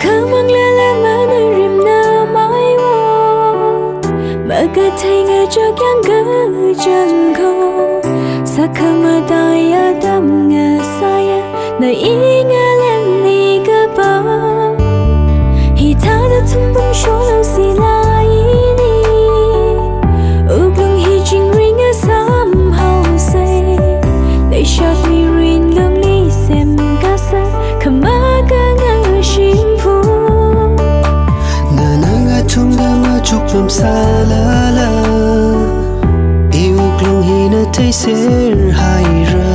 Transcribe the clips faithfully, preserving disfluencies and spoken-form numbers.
Khamang lala manarimna maiwo, makathei ngachak yang kachangkho, sakhamatai atam ngasāya, na i ngalemli kapam. Hithāda thumpung sholo sila ini, wuklung hi chingri ngasām haosei. Leishak mirin lungli semkasā, khamakanga shimphung. Nana ngathumda machuk pamsālala, i wuklung hina theiser haira.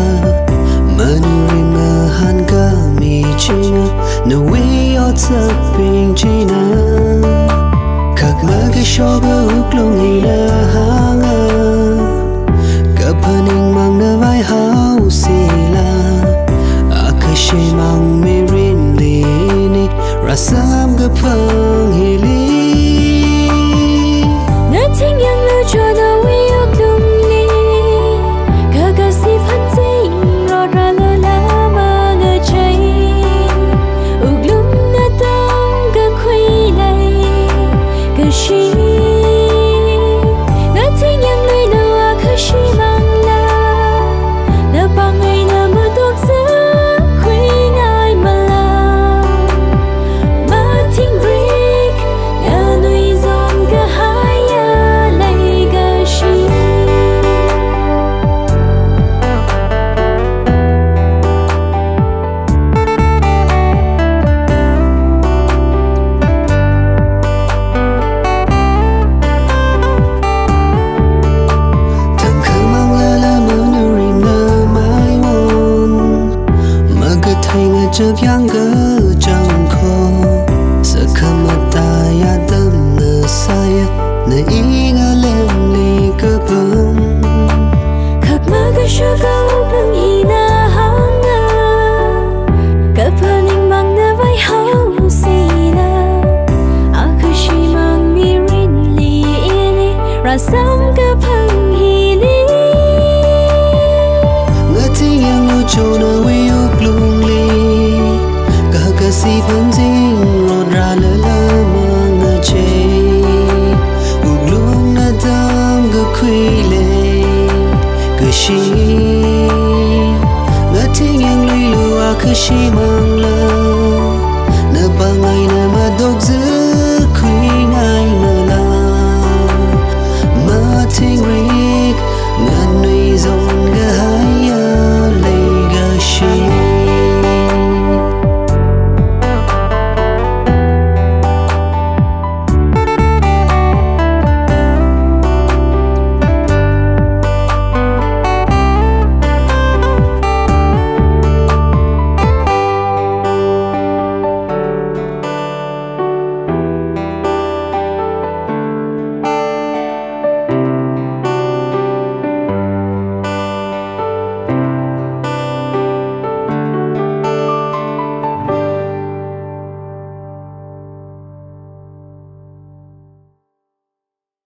Manarimna hāngkhami china, nawui otsakbing china. Khak makashoka wuklung hina hānga, kaphaning mang navai haosila. Akhashimang mirinli ini, rāsamkaphang hili. Ngathing yanglu chonawui wuklungli, kakasi phanzing rot rālala mangachei. Wuklung atam kakhui leikashi. Ngathing yangluilu akhashimangla, napāng eina matok sākhuingaimala. Mathingrik, nganuizon kahaiya leikashi. Thangkhamang lala manarimna maiwon, makathei ngachak yang kachangkho, sakhamatai atam ngasāya, na i ngalemli kapam. Khak makashoka wuklung hina hānga, kaphaning mang navai haosila. Akhashimang mirinli ini, rāsamkaphang hili. Ngathing yanglu chonawui wuklungli, kakasi phanzing rot rālala mangachei. Wuklung atam kakhui leikashi. Ngathing yangluilu akhashimangla,